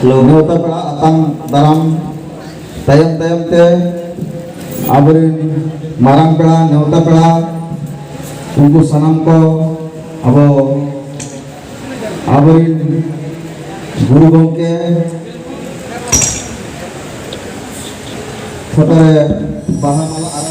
नेवता पेड़ा आतांग दाराम तायम तायम ते आबरिन मारांग पेड़ा नेवता पेड़ा उनको सानाम को अब आबरिन गुरु गमके फोटो रे बाहा माला आरा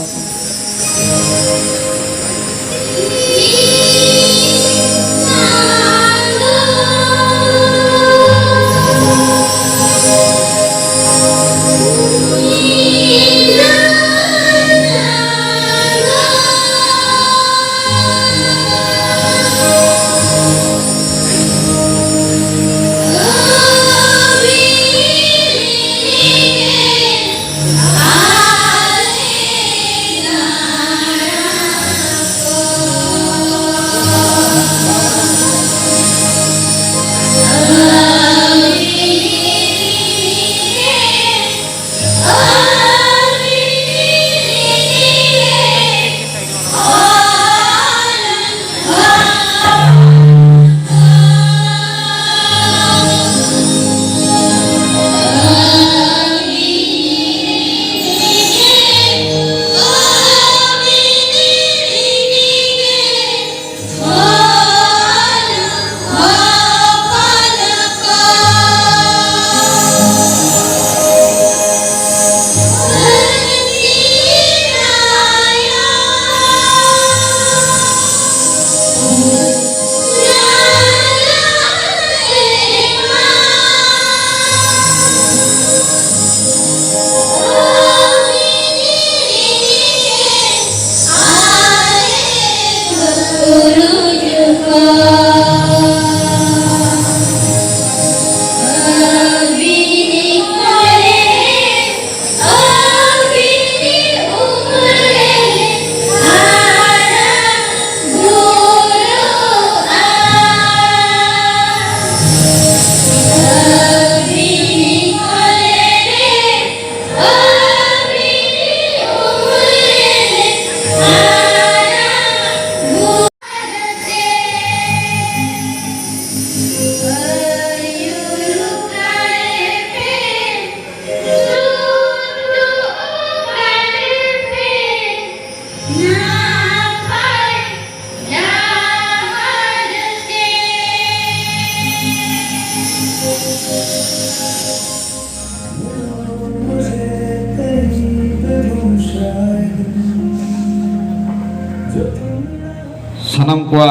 सानाम कोआ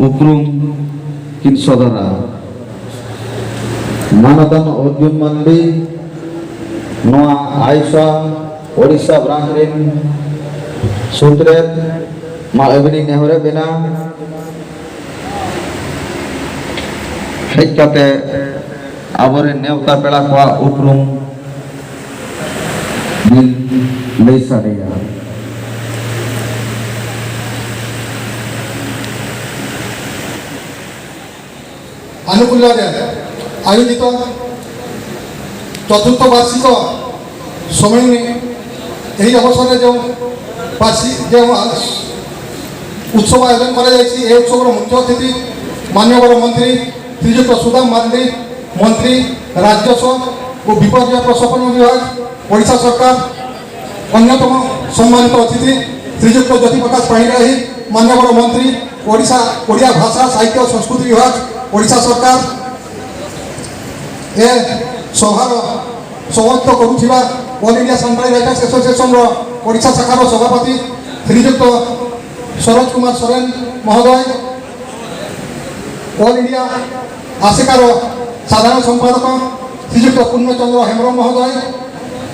उपरुम किन सदरा मानदान अर्जुन मांडी नोआ आयसा ओडिशा ब्रांच रिन सूत्रेत मा अबिनी नेहरे बिना हेज काते आबरे नेवता पेड़ा कोआ उपरुम बिन लई साडेया। आनुकूल्य आयोजित चतुर्थ वार्षिक सम्मिलन यही अवसर जो जो उत्सव आयोजन कर उत्सव मुख्य अतिथि मान्यवर मंत्री श्रीयुक्त सुदाम मार्डी मंत्री राजस्व और विपर्यय प्रशमन विभाग ओडिशा सरकार, अन्यतम सम्मानित अतिथि श्रीयुक्त ज्योति प्रकाश पाणिग्राही मान्यवर मंत्री ओडिशा ओडिया भाषा साहित्य और संस्कृति विभाग ओडिशा सरकार, ए सभार सभापतित्व करुଥିବା all India Santali writers association Odisha शाखार सभापति श्रीयुक्त सरोज कुमार सोरेन महोदय, ऑल इंडिया आसेकार साधारण संपादक श्रीयुक्त पूर्णचंद्र हेम्रम महोदय,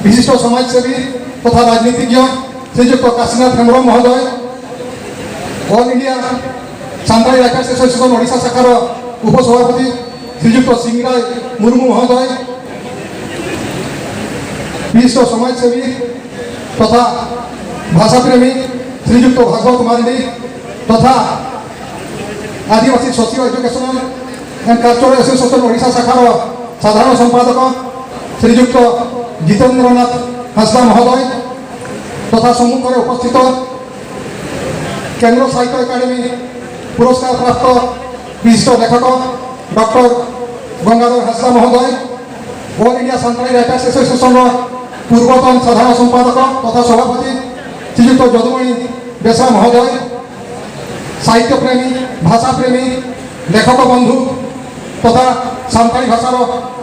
विशिष्ट समाजसेवी तथा राजनीतिज्ञ श्रीयुक्त काशीनाथ हेम्रम महोदय, all India Santali writers association Odisha शाखार उपसभापति श्रीयुक्त सिंहराय मुर्मू महोदय, विशिष्ट समाजसेवी तथा भाषाप्रेमी श्रीयुक्त भागवत मार्डी तथा Adivasi socio educational and cultural association Odisha शाखार साधारण संपादक श्रीयुक्त जितेन्द्रनाथ हांसदा महोदय तथा सम्मुख उपस्थित केंद्र साहित्य एकाडेमी पुरस्कार प्राप्त विशिष्ट लेखक डॉक्टर गंगाधर हांसदा महोदय, ଅଲ୍ ଇଣ୍ଡିଆ ସାନ୍ତାଳୀ ରାଇଟର୍ସ ଆସୋସିଏସନର ପୂର୍ବତନ ସାଧାରଣ ସମ୍ପାଦକ ତଥା ସଭାପତି ଶ୍ରୀଯୁକ୍ତ ଯଦୁମଣି ବେଶ୍ରା ମହୋଦୟ, ସାହିତ୍ୟ ପ୍ରେମୀ, ଭାଷା ପ୍ରେମୀ, ଲେଖକ ବନ୍ଧୁ ତଥା ସାନ୍ତାଳୀ ଭାଷାର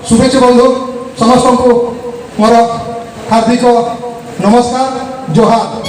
ଶୁଭେଚ୍ଛୁ ବନ୍ଧୁ ସମସ୍ତଙ୍କୁ ମୋର ହାର୍ଦ୍ଦିକ ନମସ୍କାର, ଜୁହାର।